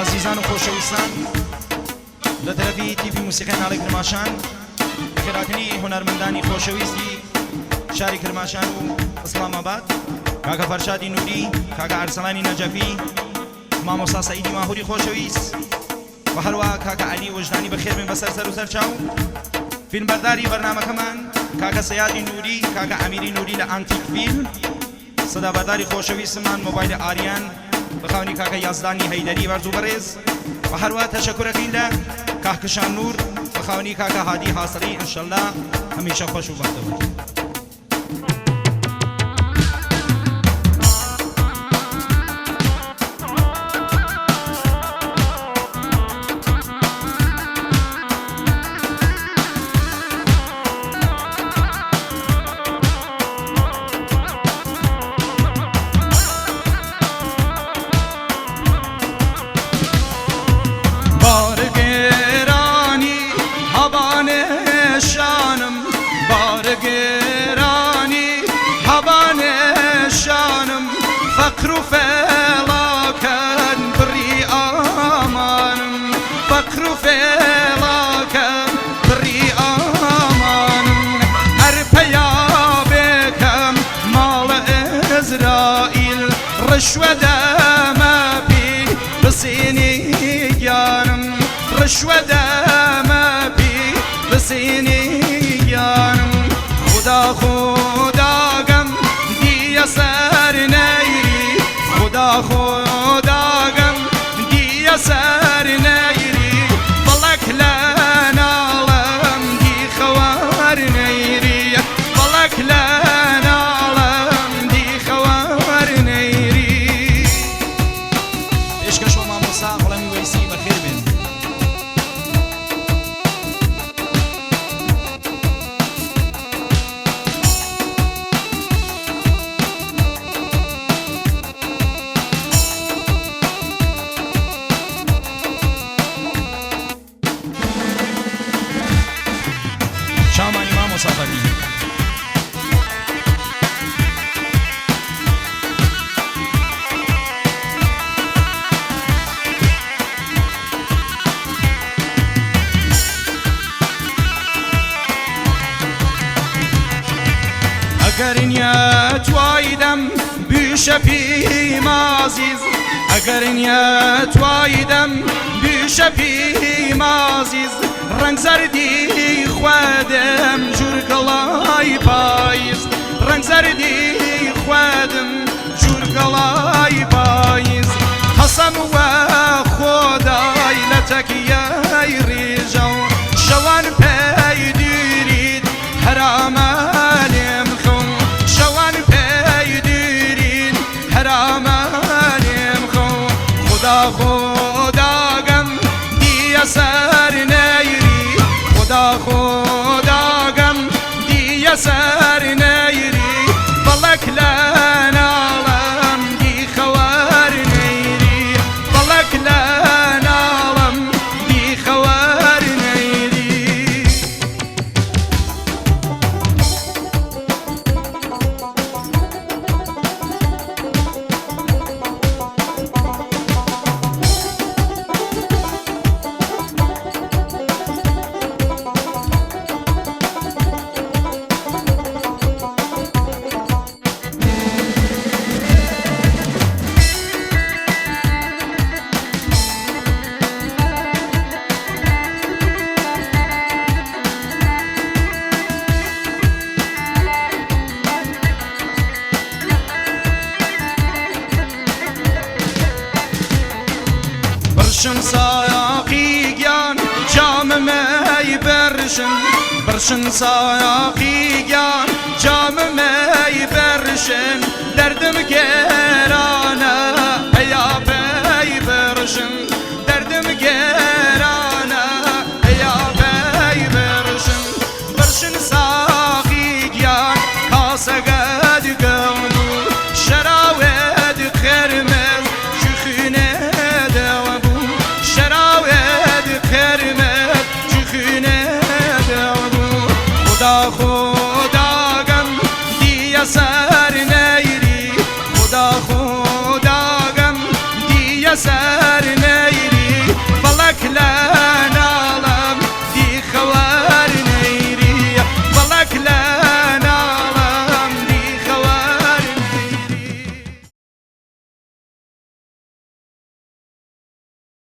ئازیزان و خۆشەویستان لە تەرەفی تیپی موسیقای ناڵی کرماشان بەخێرهاتنی هونەرمەندانی خۆشەویستی شاری کرماشان و ئیسلام ئاباد کاکە فەرشادی نوری کاکە ئەرسەلانی نەجەفی مامۆستا سەعیدی ماهوری خۆشەویست و هەروەها کاکە عەلی وژدانی بەخێر بێن بەسەر سەر و سەر چاو. فیلمبەرداری بەرنامەکەمان کاکە سەیادی نوری، کاکە ئەمیری نوری لە ئانتیک فیلم، سەدابەرداری خۆشەویستمان مۆبایل ئاریان بە خاوەنی کاکە یازدانی هەیدەری بەرز و بەڕێز و هەروەها تەشەکورەکەین لە کاهکشان نور بە خاوەنی کاکە هادی حاسڵی انشاللە هەمیشە خۆش و بەختەوەر. بارگێرانی هەبانێ شانم بارگێرانی هەبانێ شانم فەقر و فێڵاکەن بڕی ئامانم فەقر و فێڵاکەن بڕی ئامانم ئەر پەیا بێکەم ماڵە ئیزرائیل ڕشوە دەمە پی بسینی گیانم ڕشوە دەمە پی بسینی گیانم خودا خوداگەم دیە سەر نەیری خودا خوداگەم دیە سەر نەیری بەڵک لە ناڵم دی خەوار نەیری بەڵک لە ناڵم دی خەوار نەیری. پێشکەش بۆ مامۆستا غوڵامی وەیسی بەخێر بێن. چاومانی مامۆستا فەرمی. ئەگەر نیەت وایدەم بیشە پیم ئازیز ئەگەر نیەت وایدەم بیشە پیم ئازیز ڕەنگ زەردی خوەدم جوور گەڵای پاییز ڕەنگ زەردی خوەدم جوور گەڵای پاییز قەسەم وە خۆدای لە تەکیەی ڕیژەو شەوان پەی دیرید هەرامە لێم خەو شەوان پەی دیرید هەرامە لێم خەو خودا خوداگەم دیە سەر نەیری خودا خوداگەم دیە سەر نەیری بەڵک لە ناڵم دی خەوەر نەیری بەڵک لە ناڵم دی خەوەر نەیری. برشن ساقی گیان جام می برشن برشن ساقی گیان جام می برشن دەردم گێرانە پەیا پەی برشن دەردم گێرانە پەیا پەی برشن برشن ساقی گیان کاسەگەد گەون و شەراوێد قرمز جخینێ دەوەبوو شەراوێد قرمز جخینێ دەوەبوو خودا خوداگەم دیە سەر نەیری خودا خوداگەم دیە سەر